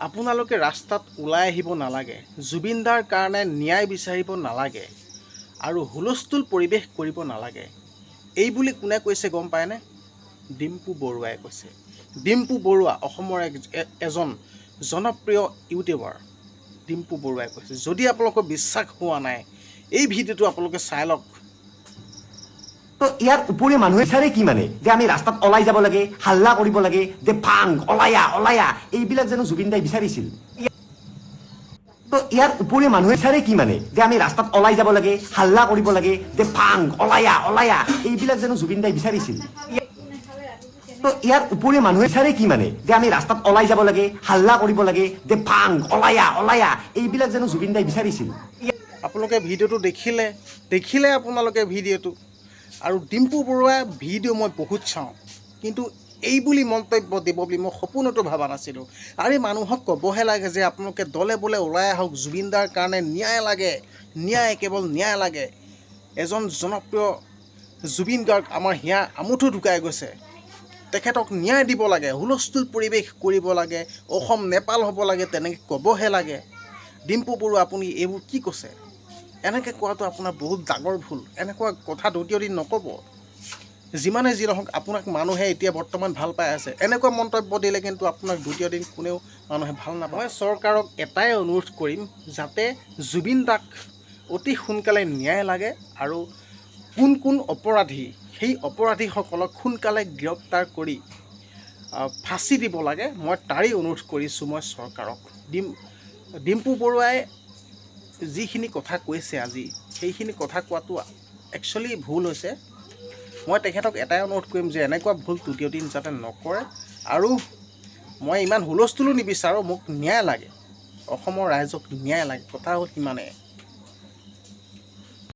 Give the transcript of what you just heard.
আপোনালোকে ৰাস্তাত ওলাই আহিব নালাগে, জুবিন দাৰ কাৰণে ন্যায় বিচাৰিব নালাগে আৰু হুলস্থুল পৰিৱেশ কৰিব নালাগে। এই বুলি কোনে কৈছে গম পায়নে? ডিম্পু বৰুৱাই কৈছে। ডিম্পু বৰুৱা অসমৰ এজন জনপ্ৰিয় ইউটিউবাৰ ডিম্পু বৰুৱাই কৈছে। যদি আপোনালোকৰ বিশ্বাস হোৱা নাই, এই ভিডিঅ'টো আপোনালোকে চাই লওক। তো ইয়াৰ উপৰিও মানুহে বিচাৰে কি, মানে যে আমি ৰাস্তাত ওলাই যাব লাগে, হাল্লা কৰিব লাগে, যে ভাং ওলায়া ওলায়া, এইবিলাক জানো জুবিন দাই বিচাৰিছিল? তো ইয়াৰ উপৰিও মানুহে বিচাৰে কি, মানে যে আমি ৰাস্তাত ওলাই যাব লাগে, হাল্লা কৰিব লাগে, যে ভাং ওলায়া ওলায়া, এইবিলাক জানো জুবিন দাই বিচাৰিছিল? তো ইয়াৰ উপৰিও মানুহে বিচাৰে কি, মানে যে আমি ৰাস্তাত ওলাই যাব লাগে, হাল্লা কৰিব লাগে, যে ভাং ওলায়া ওলায়া, এইবিলাক জানো জুবিন দাই বিচাৰিছিল? আপোনালোকে ভিডিঅ'টো দেখিলে, দেখিলে আপোনালোকে ভিডিঅ'টো। আৰু ডিম্পু বৰুৱা ভিডিঅ' মই বহুত চাওঁ, কিন্তু এই বুলি মন্তব্য দিব বুলি মই সপোনতো ভবা নাছিলোঁ। আৰে, মানুহক ক'বহে লাগে যে আপোনালোকে দলে বলে ওলাই আহক, জুবিন দাৰ কাৰণে ন্যায় লাগে, ন্যায়, কেৱল ন্যায় লাগে। এজন জনপ্ৰিয় জুবিন গাৰ্গ আমাৰ হিয়া আমঠু ঢুকাই গৈছে, তেখেতক ন্যায় দিব লাগে, হুলস্থুল পৰিৱেশ কৰিব লাগে, অসম নেপাল হ'ব লাগে, তেনেকৈ ক'বহে লাগে। ডিম্পু বৰুৱা, আপুনি এইবোৰ কি কৈছে? এনেকৈ কোৱাটো আপোনাৰ বহুত ডাঙৰ ভুল। এনেকুৱা কথা দ্বিতীয় দিন নক'ব। যিমানে যি নহওক, আপোনাক মানুহে এতিয়া বৰ্তমান ভাল পাই আছে। এনেকুৱা মন্তব্য দিলে কিন্তু আপোনাক দ্বিতীয় দিন কোনেও মানুহে ভাল নাপায়। মই চৰকাৰক এটাই অনুৰোধ কৰিম, যাতে জুবিন দাক অতি সোনকালে ন্যায় লাগে আৰু কোন কোন অপৰাধী, সেই অপৰাধীসকলক সোনকালে গ্ৰেপ্তাৰ কৰি ফাঁচি দিব লাগে। মই তাৰেই অনুৰোধ কৰিছোঁ মই চৰকাৰক। ডিম্পু বৰুৱাই যিখিনি কথা কৈছে আজি, সেইখিনি কথা কোৱাটো একচুৱেলি ভুল হৈছে। মই তেখেতক এটাই অনুৰোধ কৰিম যে এনেকুৱা ভুল তৃতীয় দিন যাতে নকৰে। আৰু মই ইমান হুলস্থুলো নিবিচাৰোঁ, মোক ন্যায় লাগে, অসমৰ ৰাইজক ন্যায় লাগে। কথা হ'ল সিমানেই।